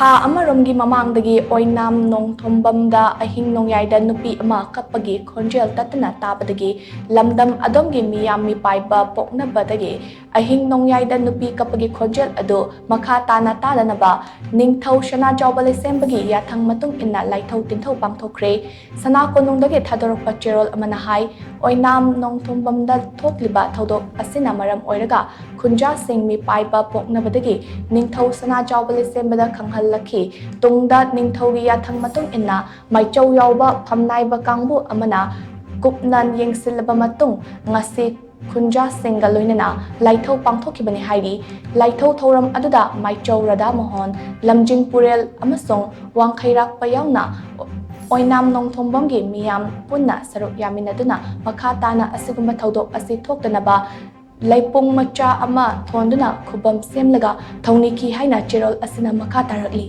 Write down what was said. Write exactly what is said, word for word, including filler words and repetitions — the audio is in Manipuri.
ꯊꯥ ꯑꯃꯔꯣꯝꯒꯤ ꯃꯃꯥꯡꯗꯒꯤ ꯑꯣꯏꯅꯥꯝ ꯅꯣꯡꯊꯣꯝꯕꯝꯗ ꯑꯍꯤꯡ ꯅꯣꯡꯌꯥꯏꯗ ꯅꯨꯄꯤ ꯑꯃ ꯀꯞꯄꯒꯤ ꯈꯣꯟꯖꯦꯜ ꯇꯠꯇꯅ ꯇꯥꯕꯗꯒꯤ ꯂꯝꯗꯝ ꯑꯗꯣꯝꯒꯤ ꯃꯤꯌꯥꯝ ꯃꯤꯄꯥꯏꯕ ꯄꯣꯛꯅꯕꯗꯒꯤ ꯑꯍꯤꯡ ꯅꯣꯡꯌꯥꯏꯗ ꯅꯨꯄꯤ ꯀꯞꯄꯒꯤ ꯈꯣꯟꯖꯦꯜ ꯑꯗꯨ ꯃꯈꯥ ꯇꯥꯅ ꯇꯥꯗꯅꯕ ꯅꯤꯡꯊꯧ ꯁꯅꯥꯖꯥꯎꯕ ꯂꯩꯁꯦꯝꯕꯒꯤ ꯌꯥꯊꯪ ꯃꯇꯨꯡ ꯏꯟꯅ ꯂꯥꯏꯊꯧ ꯇꯤꯟꯊꯧ ꯄꯥꯡꯊꯣꯛꯈ꯭ꯔꯦ꯫ ꯁꯅꯥ ꯀꯣꯅꯨꯡꯗꯒꯤ ꯊꯥꯗꯣꯔꯛꯄ ꯆꯦꯔꯣꯜ ꯑꯃꯅ ꯍꯥꯏ, ꯑꯣꯏꯅꯥꯝ ꯅꯣꯡꯊꯣꯝꯕꯝꯗ ꯊꯣꯛꯂꯤꯕ ꯊꯧꯗꯣꯛ ꯑꯁꯤꯅ ꯃꯔꯝ ꯑꯣꯏꯔꯒ ꯈꯨꯟꯖꯥꯁꯤꯡ ꯃꯤꯄꯥꯏꯕ ꯄꯣꯛꯅꯕꯗꯒꯤ ꯅꯤꯡꯊꯧ ꯁꯅꯥꯖꯥꯎꯕ ꯂꯩꯁꯦꯝꯕꯗ ꯈꯪꯍꯜꯂꯛꯈꯤ꯫ ꯇꯨꯡꯗ ꯅꯤꯡꯊꯧꯒꯤ ꯌꯥꯊꯪ ꯃꯇꯨꯡ ꯏꯟꯅ ꯃꯥꯏꯆꯧ ꯌꯥꯎꯕ ꯐꯝꯅꯥꯏꯕ ꯀꯥꯡꯕꯨ ꯑꯃꯅ ꯀꯨꯞꯅ ꯌꯦꯡꯁꯤꯜꯂꯕ ꯃꯇꯨꯡ ꯉꯁꯤ ꯈꯨꯟꯖꯥꯁꯤꯡꯒ ꯂꯣꯏꯅꯅ ꯂꯥꯏꯊꯧ ꯄꯥꯡꯊꯣꯛꯈꯤꯕꯅꯤ ꯍꯥꯏꯔꯤ꯫ ꯂꯥꯏꯊꯧ ꯊꯧꯔꯝ ꯑꯗꯨꯗ ꯃꯥꯏꯆꯧ ꯔꯥꯙꯥ ꯃꯣꯍꯟ, ꯂꯝꯖꯤꯡ ꯄꯨꯔꯦꯜ ꯑꯃꯁꯨꯡ ꯋꯥꯡꯈꯩꯔꯥꯛꯄ ꯌꯥꯎꯅ ꯑꯣꯏꯅꯥꯝ ꯅꯣꯡꯊꯣꯝꯕꯝꯒꯤ ꯃꯤꯌꯥꯝ ꯄꯨꯟꯅ ꯁꯔꯨꯛ ꯌꯥꯃꯤꯟꯅꯗꯨꯅ ꯃꯈꯥ ꯇꯥꯅ ꯑꯁꯤꯒꯨꯝꯕ ꯊꯧꯗꯣꯛ ꯑꯁꯤ ꯊꯣꯛꯇꯅꯕ ꯂꯩꯄꯨꯡ ꯃꯆꯥ ꯑꯃ ꯊꯣꯟꯗꯨꯅ ꯈꯨꯕꯝ ꯁꯦꯝꯂꯒ ꯊꯧꯅꯤꯈꯤ ꯍꯥꯏꯅ ꯆꯦꯔꯣꯜ ꯑꯁꯤꯅ ꯃꯈꯥ ꯇꯥꯔꯛꯂꯤ꯫